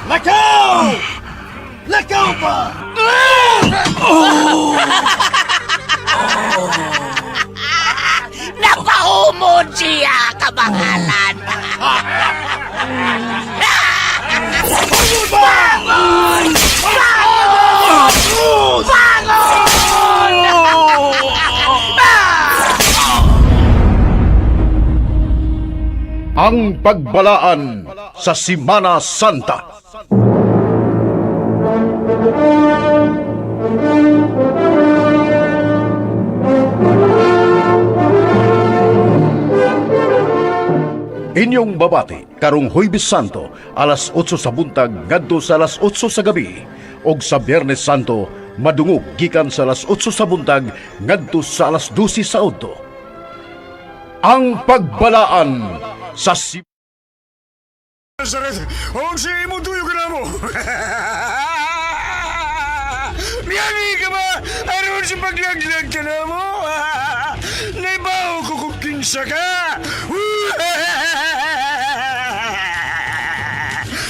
Lakaw! Lakaw pa! Napahumod siya, kabangalan! Bangon! Bangon! Ang pagbalaan sa Simana Santa. Inyong babati karong Huwebes Santo alas 8 sa buntag ngadto sa alas 8 sa gabi ug sa Biyernes Santo madungog gikan sa alas 8 sa buntag ngadto sa alas 12 sa udto. Ang pagbalaan sa si Nazareth, unsa imong tuyo ka namo? Miyani ka ba? Aron sa paglaglag ka namo? Naibaw ko kung kinsa ka!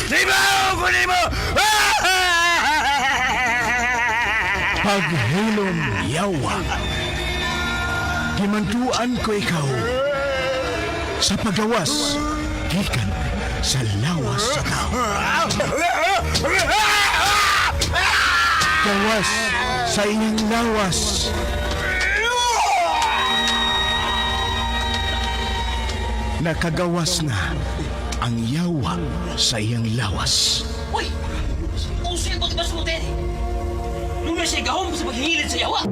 Naibaw ko nimo! Paghilom yawa. Gimantuan ko ikaw sa pagawas gikan sa lawas sa tao. Gawas sa iyang lawas. Nakagawas na ang yawa sa iyang lawas. Uy! Uso yung pagkabasutin! Luna siya gahom sa paghihilid sa yawa!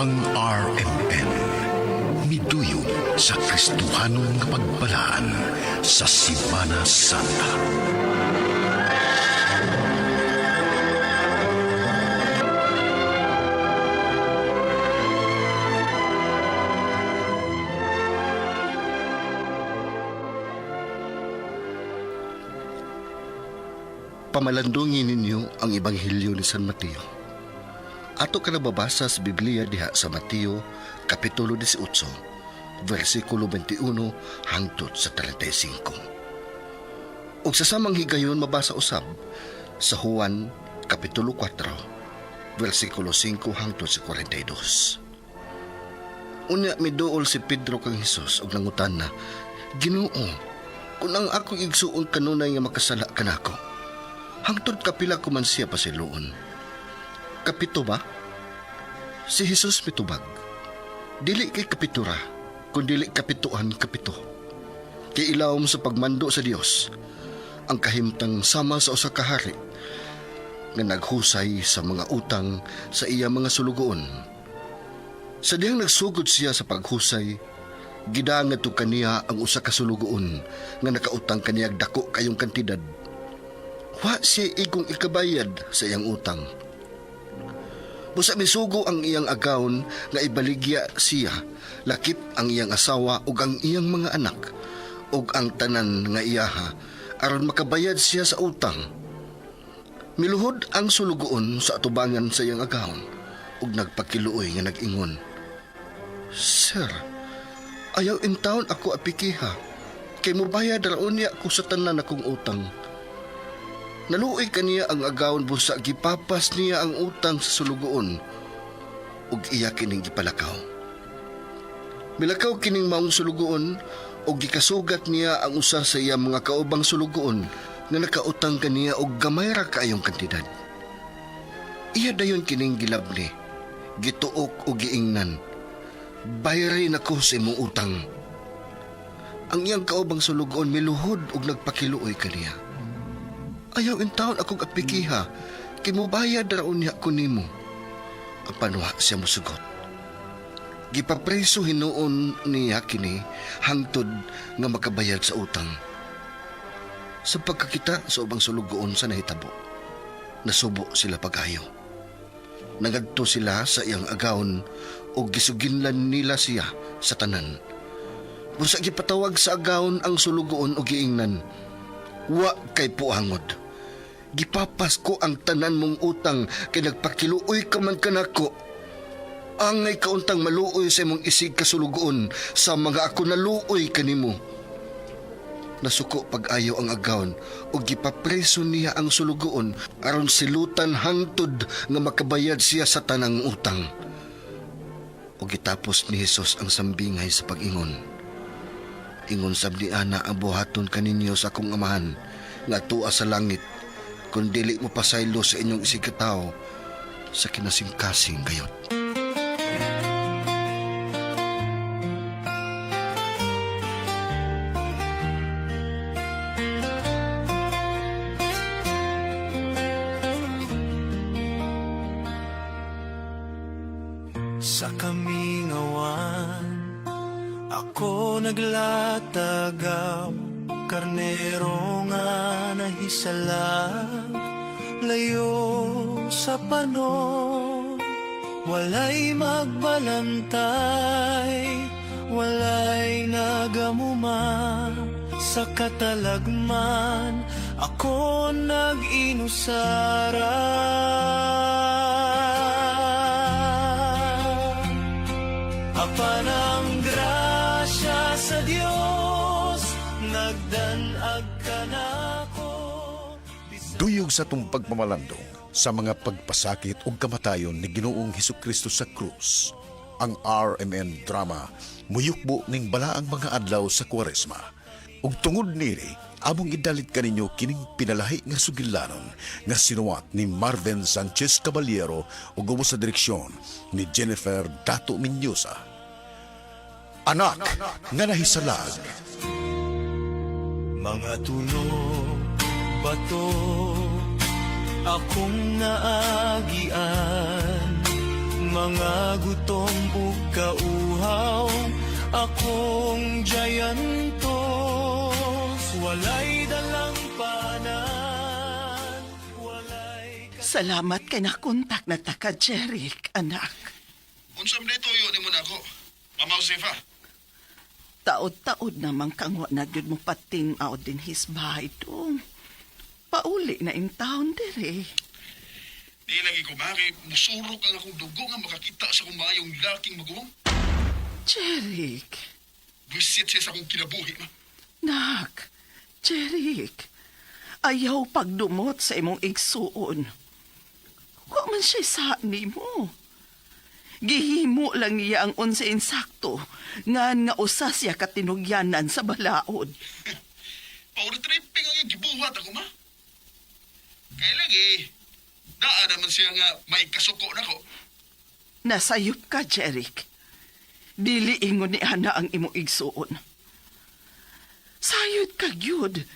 Ang RMN miduyong sa Kristohanon nga pagbalaan sa Simana Santa. Pamalandungin ninyo ang Ebanghelyo ni San Mateo. Ato ka nababasa sa Biblia diha sa Mateo, Kapitulo 18, versikulo 21 hangtod sa 35. Ug sa samang higayon mabasa usab sa Juan, Kapitulo 4, versikulo 5 hangtod sa 42. Unya miduol si Pedro kang Hesus og nangutana, Ginoo, kun ang akong igsuon kanunay nga makasala kanako, hangtod kapila ko man siya pasiluon. Kapito ba? Si Jesus mitubag. Dili kay kapitura, kun dili kapituan kapito. Kay ilawom sa pagmando sa Dios, ang kahimtang sama sa usa ka hari nga naghusay sa mga utang sa iya mga sulugoon. Sa dihang nagsugod siya sa paghusay, gidangat to kaniya ang usa ka sulugoon nga nakautang kaniyag dako kayong kantidad. Wa siya igong ikabayad sa iyang utang. Busa misugo ang iyang agawon nga ibaligya siya, lakip ang iyang asawa ug ang iyang mga anak ug ang tanan nga iyaha aron makabayad siya sa utang. Miluhod ang sulugoon sa atubangan sa iyang agawon ug nagpakiluoy nga nag-ingon. Sir, ayaw intawon ako apikiha kay mobayad ra unya ko sa tanan akong utang. Naluoy kaniya ang agawon busa gipapas niya ang utang sa sulugoon ug iya kining gipalakaw. Milakaw kining maong sulugoon ug gikasugat niya ang usa sa iya mga kaubang sulugoon nga nakautang kaniya og gamay ra kaayong kantidad. Iya dayon kining gilabni, gituok ug giingnan. Bayri nako sa imong utang. Ang iyang kaubang sulugoon miluhod ug nagpakiluoy kaniya. Ayaw intawon akong apikiha, kay mobayad ra unya ko nimo. Apan wa siya mosugot. Gipapreso hinuon niya kini hangtod nga makabayad sa utang. Sa pagkakita sa ubang sulugoon sa nahitabo, nasubo sila pag-ayo. Nagadto sila sa iyang agawon ug gisuginlan nila siya sa tanan. Busa gipatawag sa agawon ang sulugoon ug giingnan, Wa kay puangod. Gipapas ko ang tanan mong utang kay nagpakiluoy ka man kanako. Angay kauntang maluoy sa imong isig kasulugoon sa mga ako naluoy kanimo. Nasuko pag-ayo ang agawon ug gipapreso niya ang sulugoon aron silutan hangtod nga makabayad siya sa tanang utang. Ug gitapos ni Hesus ang sambingay sa pag-ingon. Ingon sab ni ana ang buhaton kaninyo sa akong amahan nga tuwa sa langit kung dili mo pasaylo sa inyong isig katawo sa kinasingkasing gayot. Sa kamingawan, ako naglatagaw, karnero nga nahisalag, layo sa panon, walay magbalantay, walay nagamuma, sa katalagman, ako nag-inusara. Apan ang grasya sa Dios, nagdanag ka nako. Duyog sa atong pagpamalandong sa mga pagpasakit ug kamatayon ni Ginoong Hesukristo sa krus. Ang RMN drama muyukbo ning balaang mga adlaw sa Kuwaresma. Ug tungod nini, among idalit kaninyo kining pinalahi nga sugilanon nga sinuwat ni Marvin Sanchez Caballero ug ubos sa direksyon ni Jennifer Dato Mendoza. Anak nga nahisalag. Mga tunog, bato, akong naagian. Mga gutom ug kauhaw, akong jayantos. Walay dalang panan, walay. Salamat kay nakontak na ta ka, Jeric, anak. Unsa man tuyo nimo nako? Mama Josefa. Taod-taod naman kang wa na gyud mo patin-aw din his bahay dong. Pauli na in town dire. Di lagi ko ma kay musurok ang akong dugo nga makakita sa akong maayong laking maguwang. Jeric, Buisit siya sa akong kinabuhi ma. nak, Jeric, ayaw pagdumot sa imong igsuon. Wa man siya sa nimo. Gihimo lang niya ang unsa insakto, ngan nga usa siya katinugyanan sa balaod. Power tripping ang iyang gibuhat ako ma. Kay lagi, daa naman siya nga may kasuko nako. Nasayop ka, Jeric. Dili ingon ni Ana ang imong igsuon. Sayod ka, gyud,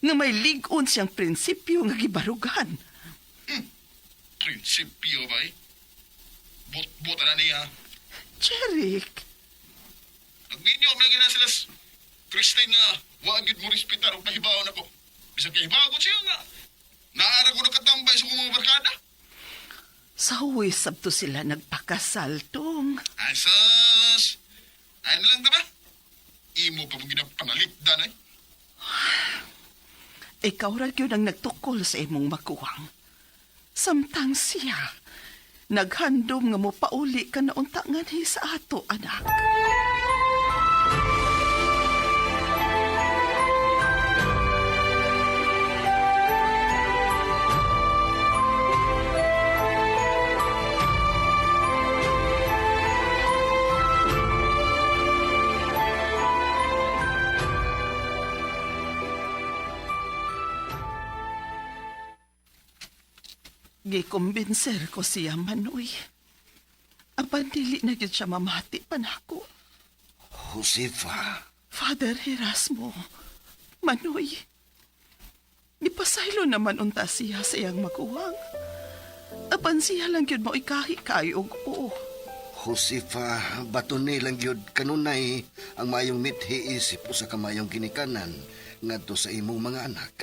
nga may lig-on siyang prinsipyo nga gibarugan. Prinsipyo ba eh? But-but na niya. Jeric, Nagminyo lagi na sila Christine nga wa gyud mo respetar og pahibaw nako. Bisan kay hibagon siya nga. Naara ko nakatambay sa akong mga barkada. sa huwi sabto sila nagpakasal, tong. Ay, sus! Ay na lang diba? Imo pa mong ginapanalipdan ay. Ikaw ra gyud ang nagtukol sa imong makuwang. Samtang siya, naghandom nga mo pauli ka na unta nganhi sa ato, anak. Gikumbinser ko siya, Manoy. Apan dili na gyud siya mamati pa nako. Josefa, Father Erasmo, Manoy, gipasaylo naman unta siya sa iyang maguwang. Apan siya lang gyud mo ikahi kayo og oo. Josefa, bato nilang gyud kanunay ang mayong mithi isip usa ka mayong ginikanan ngadto sa imong mga anak.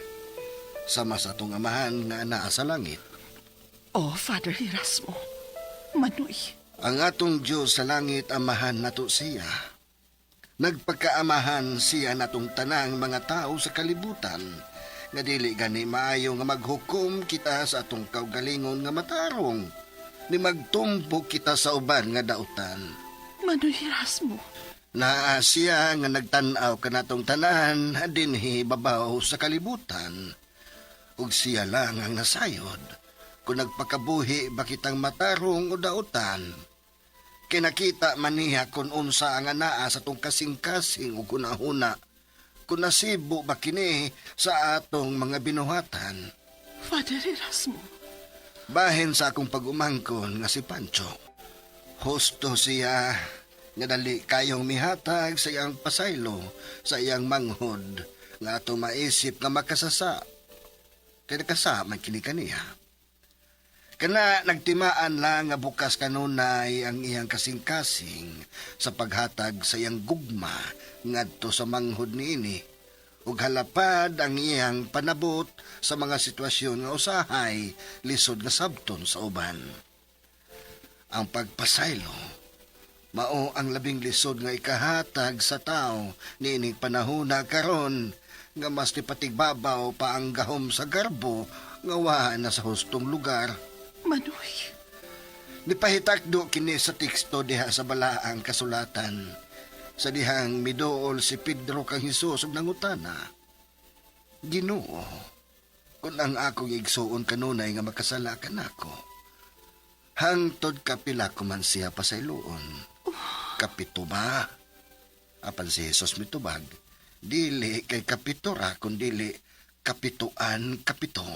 Sama sa atong amahan nga anaa sa langit. Oh, Father Erasmo, Manoy, Ang atong Diyos sa langit amahan nato siya. Nagpagkaamahan siya natong tanang mga tao sa kalibutan nga dili gani maayo nga maghukom kita sa atong kaugalingon nga matarong. Ni magtumbo kita sa uban nga dautan. Manoy Erasmo, Naa siya nga nagtan-aw kanatong tanan dinhi babaw sa kalibutan. Ug siya lang ang nasayod kung nagpakabuhi ba kitang matarong o dautan. Kinakita man niya kung unsa ang anaa sa tong kasing-kasing ug hunahuna, kung nasibo ba kini sa atong mga binuhatan. Father Erasmo, Bahin sa akong pag-umangkon nga si Pancho. Husto siya nga dali kayong mihatag sa iyang pasaylo, sa iyang manghod, nga ato maisip nga makasasa. Kaya nakasa man kini kaniya. Kana nagtimaan lang nga bukas kanunay ang iyang kasing-kasing sa paghatag sa iyang gugma ngadto sa manghod niini ug halapad ang iyang panabot sa mga sitwasyon nga usahay lisod nga sabton sa uban. Ang pagpasaylo mao ang labing lisod nga ikahatag sa tao niining panahona karon nga mas nipatigbabaw pa ang gahom sa garbo nga wa na sa hustong lugar. Manoy, Nipahitakdo kini sa teksto diha sa balaang kasulatan. Sa dihang midool si Pedro kang Hesus ug nangutana. Ginoo, kung ang akong igsuon kanunay nga makasala kanako. Hangtod kapila ko man siya pasayloon. Kapito ba? Apan si Jesus mitubag, dili kay kapito ra kun dili kapituan kapito.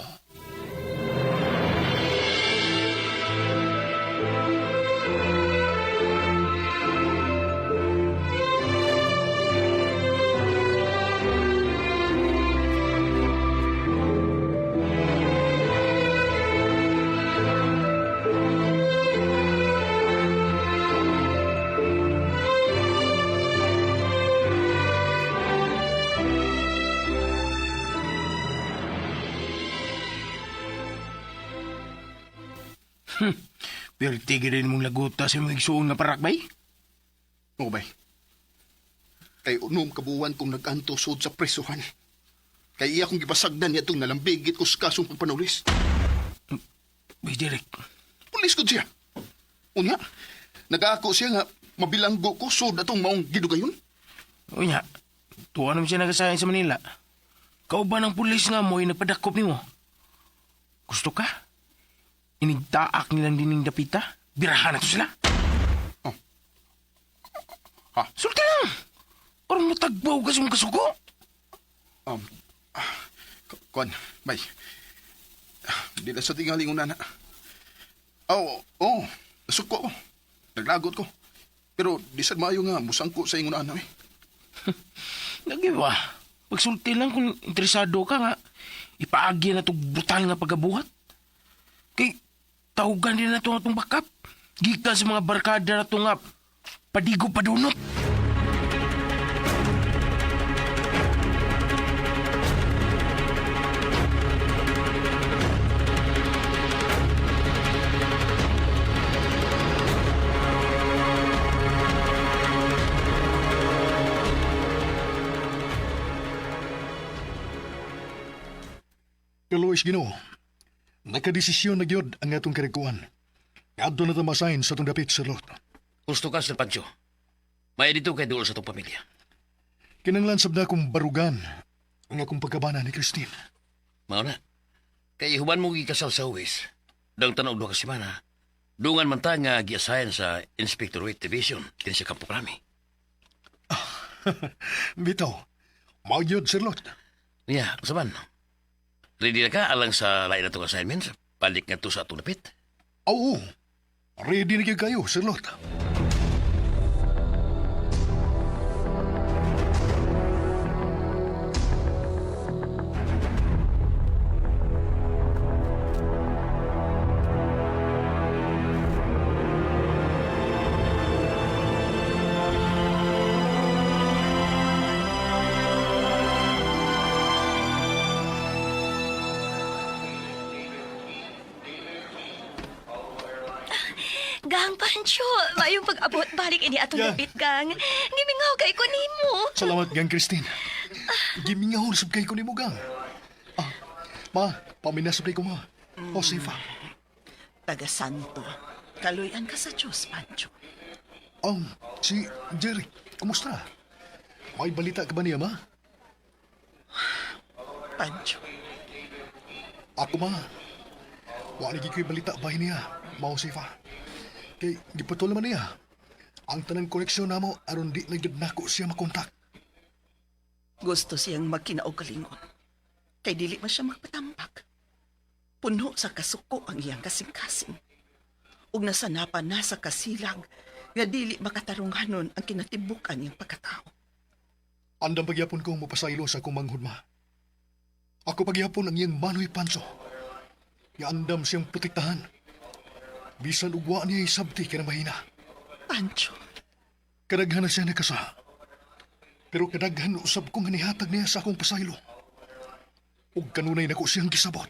Pero tigil rin mong laguta sa mga igsuon nga parakbay. Oo, bay. Kay unom kabuwan kong nag-anto sud sa presuhan. Kay iya kong gipasagdan niya itong nalambigit ko sa kasong pagpanulis. Bay, Derek. Pulis ko siya. Unya, nag-aako siya nga mabilanggo ko sud atong maong gidugayon. Unya, tuwa naman siya nagasayan sa Manila. Kauban ng pulis nga mo ay nagpadakop nimo. Gusto ka? Inigtaak nilang dining dapita? Birahan na to sila. Oh. Ha? Sulti lang! Parang matagbaw ka sa mong kasuko. Kuan, bay. Di na sa tingaling una na. Oh, oh, nasuko ko. Naglagot ko. Pero di sad maayo nga musangko sa ingon ana eh. Nagiba. Pagsulti lang kung interesado ka nga, ipaagi na itong brutal nga pagabuhat. Kay, tawagan din na ito atong backup. Gikan sa mga barkada na ito nga, padigo padunot. Kaluwis Ginoo, nakadesisyon na gyud ang atong karikuan. Adto na ta masign sa atong dapit sa lot. Gusto ka, Sir Pancho. May dito kay duol sa itong pamilya. Kinanglan sab na akong barugan ang akong pagkabana ni Christine. Mao na. Kay human mo gikasal sa huwis. Dang tanaw duha ka semana. Dungan man ta nga giasayan sa Inspectorate Division din sa Kampo Krami. Bitaw, mao gyud Sir Lot. Niya, usaban. Ready na ka alang sa lain na itong assignment? Balik nga to sa atong lapit. Oo, ready na gyud kayo Sir Lot. Gang Pancho, mayong pag-abot balik ini atong Yeah. dapit gang. Gimingaw kay ko nimo. Salamat gang Christine. Gimingaw sab kay ko nimo gang. Ah, ma, paminasab kay ko ma. Josefa. taga Santo. Kaluyan ka sa Diyos, Pancho. Si Jerry, kumusta? May balita ka ba niya, ma? Pancho. Ako, ma. Wala ko'y balita ba niya, Mao Sifa. Kay giputol naman niya. Ang tanang koneksyon namo aron di na gyud nako siya makontak. Gusto siyang magkinaugkalingon. Kay dili man siya magpatambak. Puno sa kasuko ang iyang kasing-kasing. Ug nasanapan na sa kasilag nga dili makatarunganon ang kinatibukan niyang pagkatao. Andam pagyapon kong mapasaylo sa akong manghud, ma. Ako pagyapon ang iyang manoy panso. Nga andam siyang protektahan. Bisan ugwa niya isabti kay na mahina. Pancho. Kadaghan na siya nakasa. Pero kadaghan usab ko nga nihatag niya sa akong pasaylo. Ug kanunay nako siyang gisabot.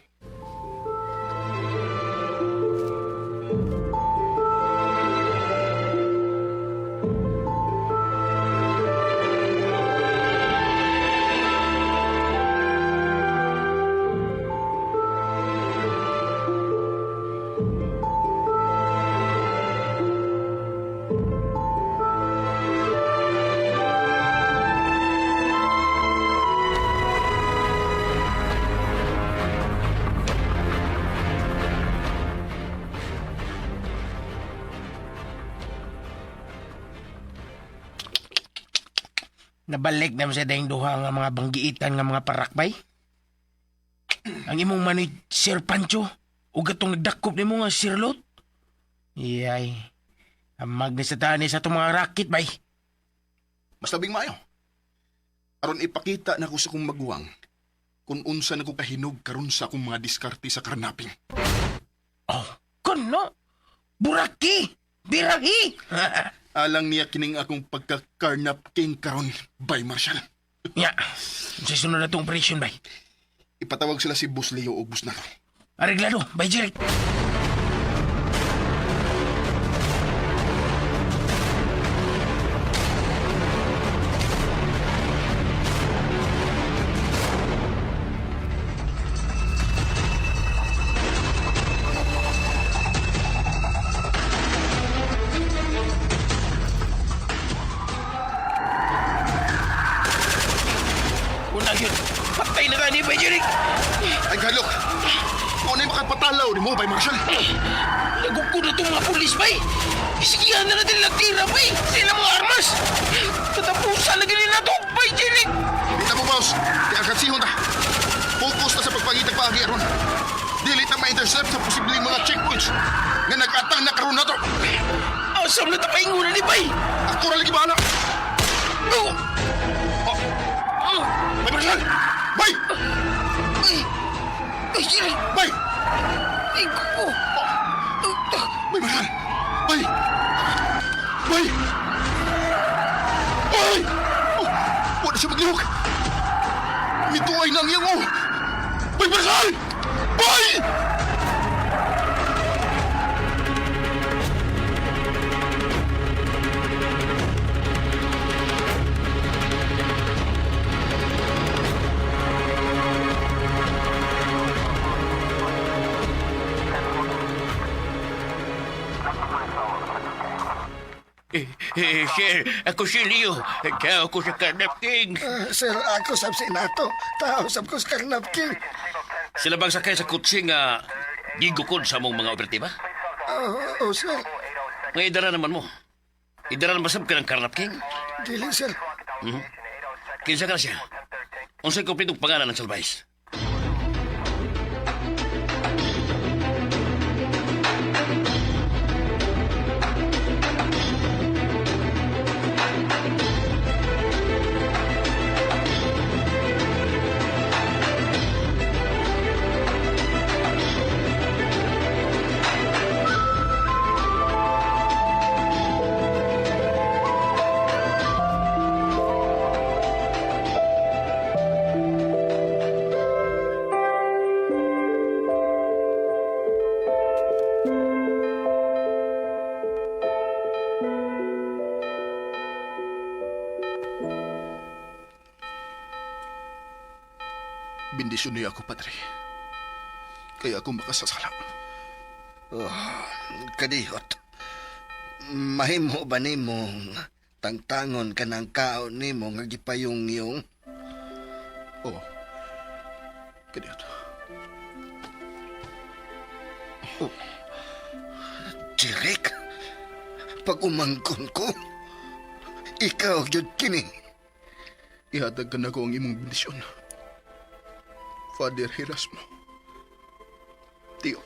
Nabalik na mo sa dayang duha nga mga banggiitan nga mga parakbay. Ang imong manoy Sir Pancho ug atong nagdakop nimo nga Sir Lot. Iyay. Amag ni sa tani sa atong mga racket bay. Mas labing maayo. Aron ipakita na ko sa kong maguwang kung unsa na ko kahinog karon sa akong mga diskarte sa karnaping. Oh, kuno. Buraki! Birahi! Alang niya kining akong pagka-carnap king karon bay Marshal. Nya, sa sunod na itong operation bay. Ipatawag sila si Boss Leo o Boss Nato. Areglado, bay Jeric. Una yun. Patay na ka ni Bay Jeric. Ay, galok! Kung ano yung makapatalaw ni mo, bay Marshal? Nagukod na itong mga pulis, bay! Isigihan na natin nagtira, bay! Sila mga armas! Katapusan na ganyan na ito, bay, Jeric! Dita mo, boss! Di ang kansihon ta! Focus na sa pagpangitag paagi aron. Dili ta ma-intercept sa posibleng mga checkpoints nga nag-atang na karon na to. Asam na tapaingunan ni bay! Ako ra lagi bahala. Oh! Oh. Oh! Bay Marshal! Bay! Ay! Ay, Jeric! Bay! Ay, kuko! Oh. Bay Marshal! Bay! Bay! Bay! Oh, wala siya maglihok! Mituay na ang iyang oh! Bay Marshal! Bay! Sir, ako si Leo. Tao ko sa Carnap King. Sir, ako sab si Nato. Tao sab ko sa Carnap King. Sila bang sakay sa kutsi nga gigukod sa mong mga operatiba? Oo, oh, sir. Nga idara naman mo. Idara naman sab ka ng Carnap King. Dili, sir. Kinsa ka na siya? Unsay kompletong pangalan ng Salvais? Bendisyon niya ako, Padre. Kaya ako makasasala. Oh, kadihot. Mahimo ba nimo tangtangon ka ng kaon nimo nga gipayong-yung? Oo. Kaniya. Oh. Jeric, pag umangkon ko, ikaw gyud kini. Ihatag ka na ko ang imong bendisyon. Father Erasmo. Tiyo.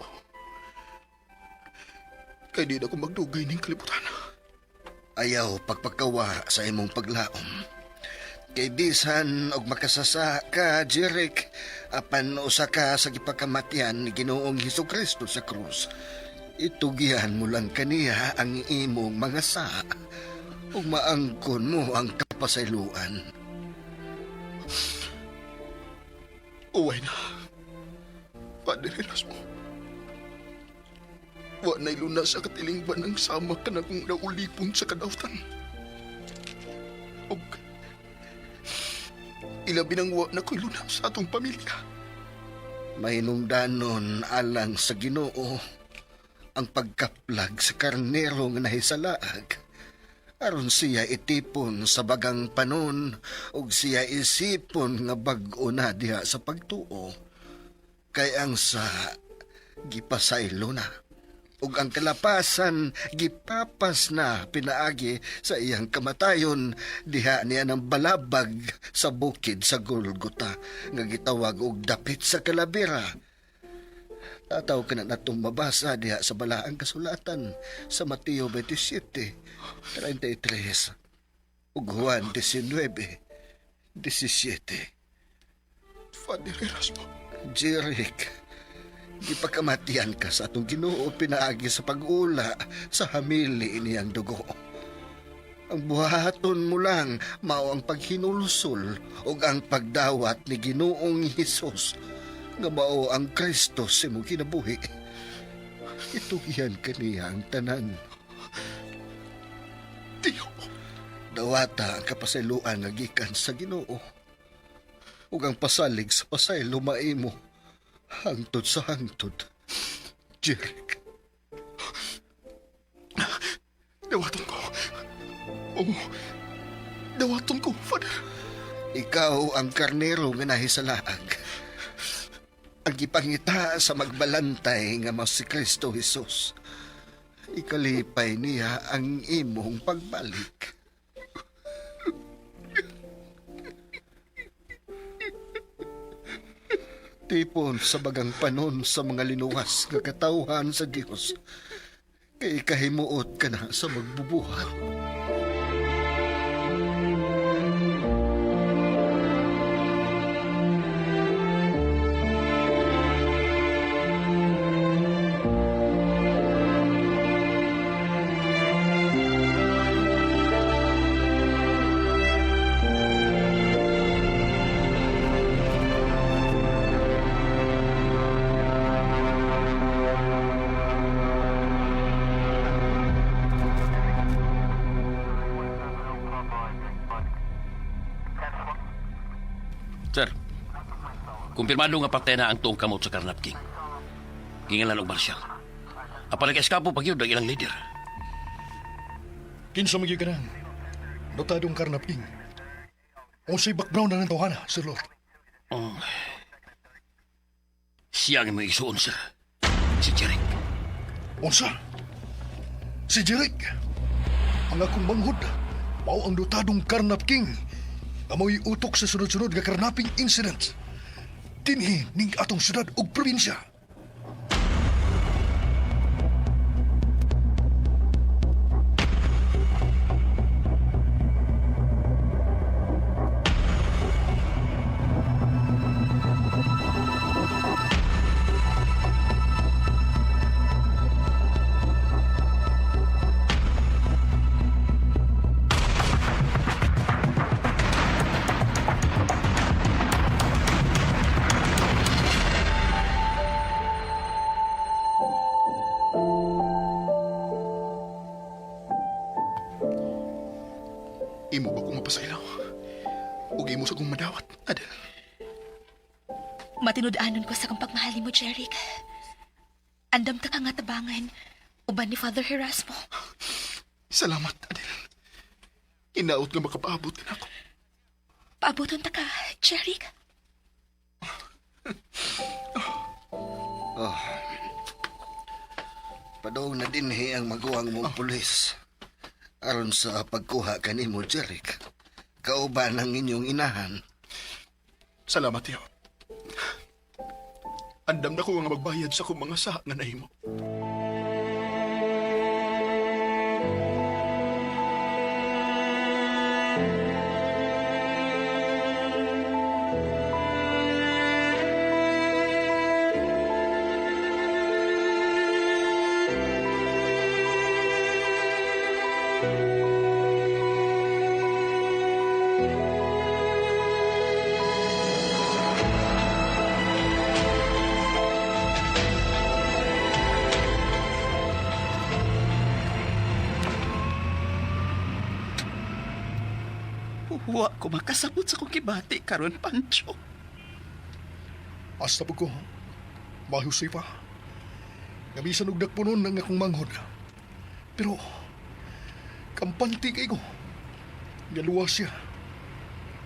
Kay di na ko magdugay ning kalibutan. Ayaw pagpakawa sa imong paglaom. Kay bisan og makasasa ka, Jeric, apan usa ka sa gipakamatyan ni Ginoong Hesus Kristo sa krus. Itugihan mo lang kaniya ang imong mga sa ug maangkon mo ang kapasayloan. Uway na. Father Erasmo. Wa na'y luna sa katilingban ang sama ka na kung naulipon sa kadawtan. Og ilabi nang wa na ko'y luna sa atong pamilya. Mahinungdanon alang sa Ginoo ang pagkaplag sa karnero nga nahisalaag. Aron siya itipon sa bagang panon ug siya isipon nga bag-o na diha sa pagtuo. Kay ang sa gipasaylo na ug ang kalapasan gipapas na pinaagi sa iyang kamatayon diha niya ng balabag sa bukid sa Golgota nga gitawag og dapit sa kalabira. Tataw ka na natong mabasa diha sa balaang kasulatan sa Mateo 27:33 ug Juan 19:17. Father Erasmo. Jeric, gipakamatian ka sa atong Ginoo pinaagi sa pag-ula sa hamili niyang dugo. Ang buhaton mo lang mao ang paghinulsol ug ang pagdawat ni Ginoong Hesus nga mao ang Kristo sa imong kinabuhi. Itugyan kaniya ang tanan. Tiyo. Dawata ang kapasayloan nga gikan sa Ginoo. Ug ang pasalig sa pasaylo maimo hangtod sa hangtod. Jeric. Dawaton ko. Oo. Dawaton ko, Father. Ikaw ang karnero nga nahisalaag. Ang gipangita sa magbalantay nga mas si Kristo Jesus. Ikalipay niya ang imong pagbalik. Tipon sa bagang panon sa mga linuwas nga katawhan sa Dios. Kay kahimuot ka na sa magbubuhat. Sir, kumpirmado nga patay na ang tuong kamot sa Karnap King. Gingalan og marshal. Apan nag-eskapo pag yun ang ilang leader. Kinsa magyud ka nang notadong Karnap King. Unsay background na ng tawhana, Sir Lord? Oh. Siya ang mga isuon, sir. Si Jeric. Unsa? Si Jeric. Ang akong manghud, mao ang notadong Karnap King. Nga mao'y utok sa sunod-sunod nga karnaping incident. Dinhi ning atong syudad ug probinsya. Imo ba kong mapasailaw? Ug imo sa kong madawat, Adel. Matinud-anon ko sa kang pagmahal nimo, Jeric. Andam ta ka nga tabangan, uban ni Father Erasmo. Salamat, Adel. Hinaot nga makapaabot ka nako. Paaboton ta ka, Jeric. Oh. Padong na dinhi ang maguwang mong pulis. Aron sa pagkuha kanimo, Jeric. Kauban ang inyong inahan. Salamat, tiyo. Andam na ko nga magbayad sa akong mga saha nga nahimo. Wa ko makasabot sa kong gibati karon, Pancho. Hasta po ko, mahusay pa. Nga bisan og dakpunon ang akong manghod. Pero, kampante kay ko. Nga luwas siya.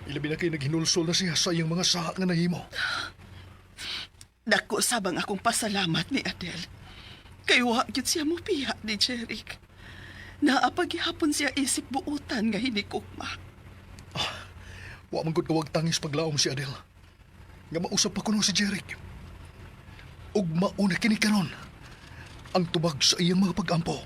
Ilabi na kay naghinulsol na siya sa iyang mga saha nga nahimo. Dako sabang akong pasalamat ni Adele. Kay wa gyud siya mopiya ni Jeric. Naapaghihapon siya isip buutan nga hinikugma. Wa man gud kawag tangis paglaom si Adele. Nga mausap pa kuno si Jeric. Ug mauna kini karon ang tubag sa iyang mga pagampo.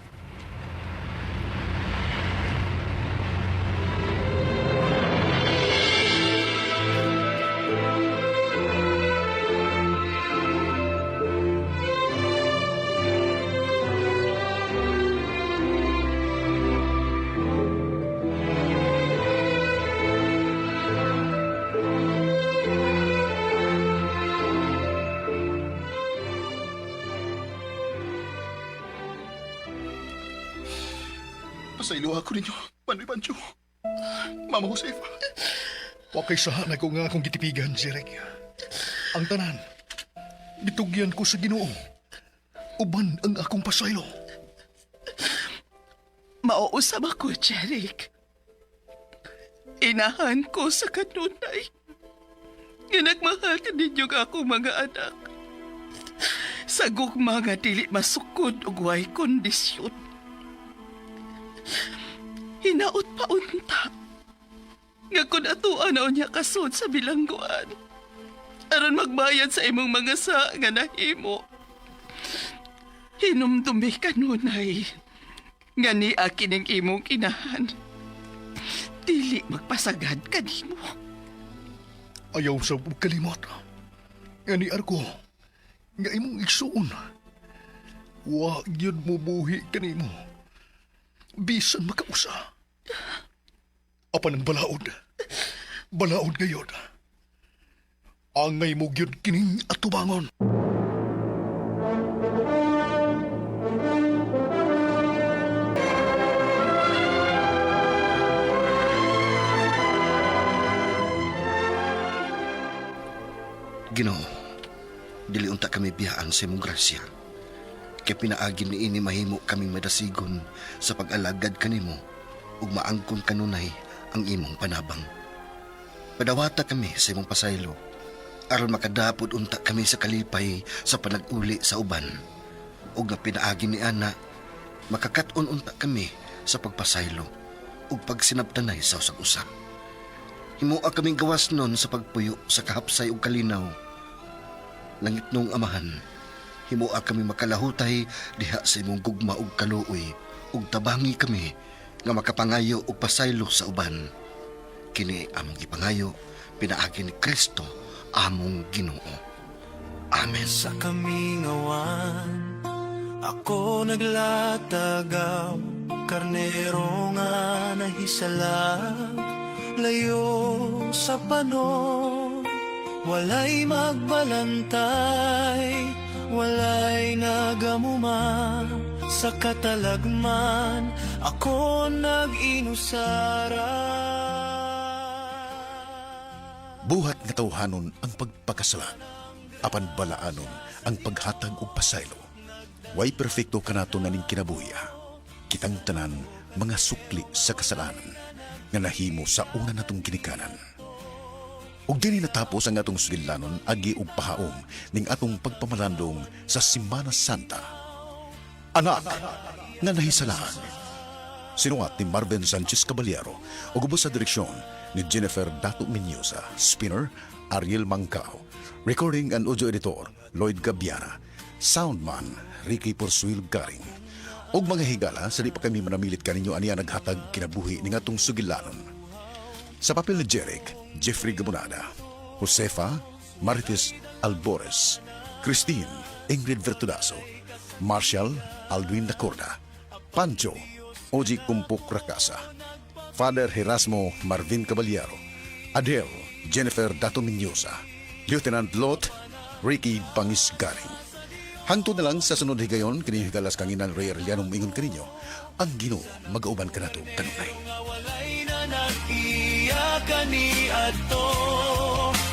Pasaylo ako ninyo, Manoy Pancho. Mama Josefa. Wa kay saha na ko nga akong gitipigan, Jeric. Ang tanan, gitugyan ko sa Ginoo. Uban ang akong pasaylo. Mauusab ako, Jeric. Inahan ko sa kanunay. Nga nagmahal ka ninyo nga akong mga anak. Sa gugma nga dili masukod ug way kondisyon. Hinaot pa unta. Nga kun atuan na unya kasud sa bilangguan. Aron magbayad sa imong mga sa nga nahimo. Hinumdumi kanunay nga ni akin ang imong inahan. Dili magpasagad kanimo. Ayaw sa kalimot. Nga ni Arko, nga imong igsuon. Wa gyud mo buhi kanimo. Bisan makausa. Apan ang balaod. Balaod gayod. Angay mo gyud kining atubangon. Ginoo, dili unta kami biyaan sa imong grasya. Kay pinaagi ni ini mahimo kaming madasigon sa pag-alagad kanimo ug maangkon kanunay ang imong panabang. Padawata kami sa imong pasaylo aron makadapod unta kami sa kalipay sa panag-uli sa uban. Ug nga pinaagi ni ana, makakat-on unta kami sa pagpasaylo ug pagsinabtanay sa usag-usa. Himoa kaming gawas nun sa pagpuyo sa kahapsay ug kalinaw. Langit nung amahan, himoa kami makalahutay diha sa imong gugma ug kaluoy ug tabangi kami nga makapangayo og pasaylo sa uban. Kini among gipangayo pinaagi ni Kristo among Ginoo. Amen. Sa kamingawan, ako naglatagaw, karnero nga nahisalag, layo sa panon, walay magbalantay, walay nagamuma, sa katalagman, ako nag-inusara. Buhat nga tawhanon ang pagpakasala, apan balaanon ang paghatag og pasaylo. Way perpekto kanato na ning kinabuhi. Kitang tanan Mga sukli sa kasalanan nga nahimo sa una natong ginikanan. Ug dinhi natapos ang atong sugilanon agi og pahaom ning atong pagpamalandong sa Simana Santa. Anak nga nahisalaan. Sinuwat ni Marvin Sanchez Caballero ug ubos sa direksyon ni Jennifer Dato Menyosa, Spinner Ariel Mangkao, Recording and Audio Editor Lloyd Gabiara, Soundman Ricky Porsuil Garing. Og mga higala, sa di pa kami manamilit kaninyo, aniya naghatag kinabuhi ning atong sugilanon. Sa papel ni Jeric, Jeffrey Gabunada, Josefa, Marites Albores, Christine, Ingrid Vertudazo, Marshall, Aldwin Nacorda, Pancho, Oji Kumpuk Rakasa, Father Erasmo, Marvin Caballero, Adele, Jennifer Dato Menyosa, Lieutenant Lot, Ricky Bangis Garing. Hangtod na lang sa sunod higayon, kini higalas kanginan Ray Arellano moingon kaninyo, ang Ginoo magauban kanato kanunay. Walay na nag-iya kaniadto.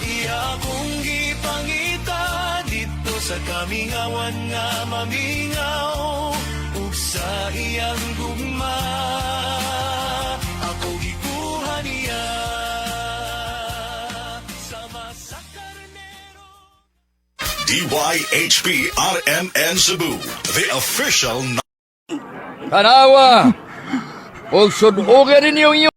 Iya kong gipangita dito sa kamingawan nga mamingaw ug sa iyang gugma ako gikuha niya sama sa karnero. DYHP RMN Cebu, the official Tanawa! Og sud-ogan ninyo.